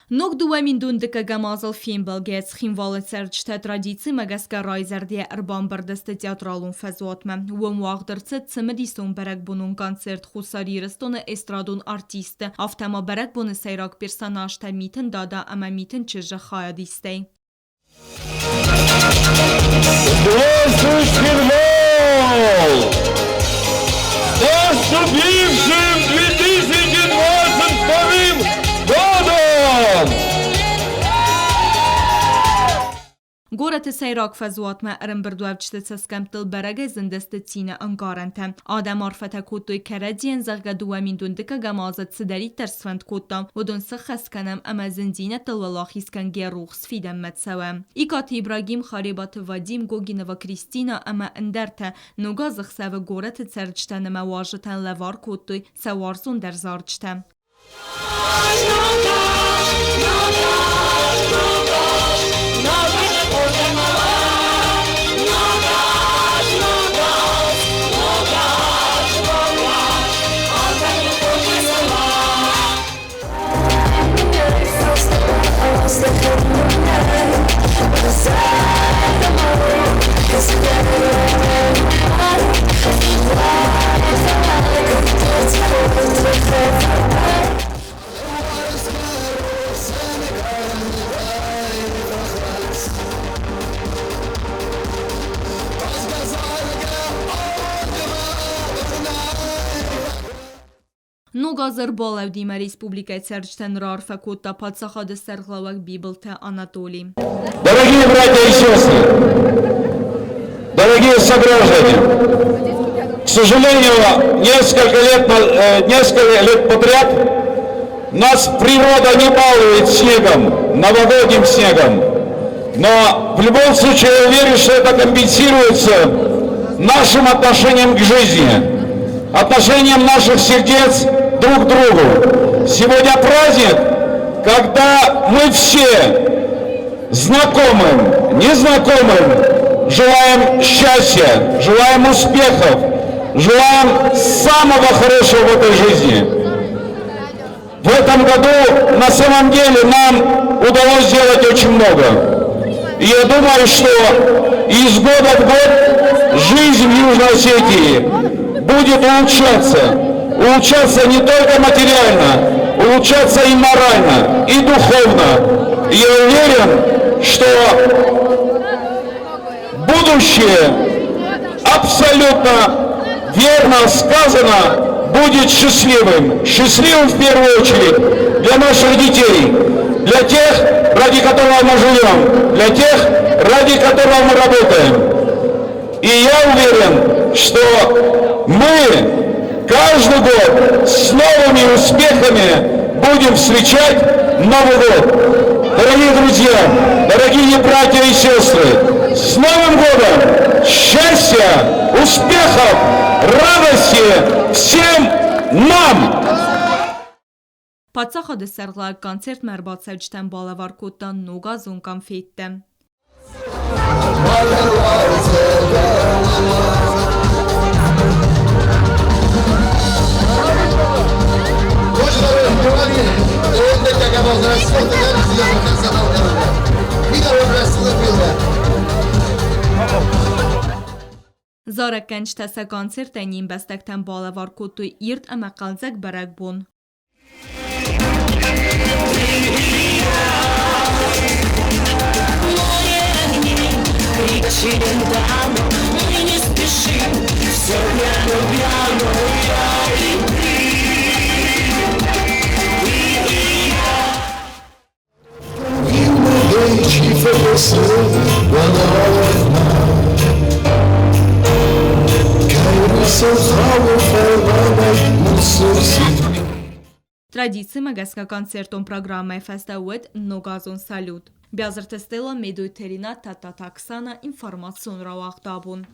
Ног 2000 дыккӕгӕм азыл фембӕлгӕ Цхинвалы цӕрджытӕ традицимӕ гӕсгӕ райзӕрдийӕ ӕрбамбырд сты театралон фӕзуатмӕ. Уым уагъд ӕрцыд цымыдисон бӕрӕгбонон концерт Хуссар Ирыстоны эстрадон артистты, афтӕ ма бӕрӕгбоны сӕйраг персонажтӕ Митын Дада ӕмӕ Митын чызджы хайадистӕй. Здравствуй, Цхинвал! С наступившим 2022 годом! Горӕты сӕйраг фӕзуатмӕ ӕрӕмбырдуӕвджыты цӕсгӕмттыл бӕрӕгӕй зындысты цины ӕнкъарӕнтӕ. Адӕм арфӕтӕ кодтой кӕрӕдзийӕн, зӕгъгӕ, 2011 азы цыдӕриддӕр сфӕнд кодтам, уыдон сыххӕст кӕнӕм ӕмӕ зындзинӕдтыл уӕлахиз кӕнгӕ рухс фидӕнмӕ цӕуӕм. Икъаты Ибрагим, Харебаты Вадим, Гогинова Кристина ӕмӕ ӕндӕртӕ Ног азы хсӕвы горӕты цӕрджытӕн ӕмӕ уазджытӕн лӕвар кодтой сӕ уарзондӕр зарджытӕ. Ног азы ӕрбалӕудимӕ республикӕйы цӕрджытӕн раарфӕ кодта паддзахады сӕргълӕууӕг Бибылты Анатоли. Дорогие братья и сестры, дорогие сограждане, к сожалению, несколько лет подряд нас природа не балует снегом, новогодним снегом. Но в любом случае я уверен, что это компенсируется нашим отношением к жизни, отношением наших сердец друг к другу. Сегодня праздник, когда мы все знакомым, незнакомым желаем счастья, желаем успехов, желаем самого хорошего в этой жизни. В этом году на самом деле нам удалось сделать очень много. И я думаю, что из года в год жизнь в Южной Осетии будет улучшаться. Улучшаться не только материально, улучшаться и морально, и духовно. И я уверен, что будущее абсолютно верно сказано будет счастливым. Счастливым в первую очередь для наших детей, для тех, ради которого мы живем, для тех, ради которого мы работаем. И я уверен, что мы каждый год с новыми успехами будем встречать Новый год. Дорогие друзья, дорогие братья и сестры, с Новым годом! Счастья, успехов, радости всем нам! Паддзахады сӕргълӕг концертмӕ ӕрбацӕуджытӕн балӕвар кодта ногазон конфеттӕ. Зарӕггӕнджытӕ сӕ концертӕй не мбӕстӕгтӕн балӕвар кодтой ирд ӕмӕ хъӕлдзӕг бӕрӕгбон. Традицимӕ гӕсгӕ концертон программӕйы фӕстӕ уыд ногазон салют. Биазырты Стелла, Медойты Ринат, Тадтаты Оксана, информацион рауагъд абон.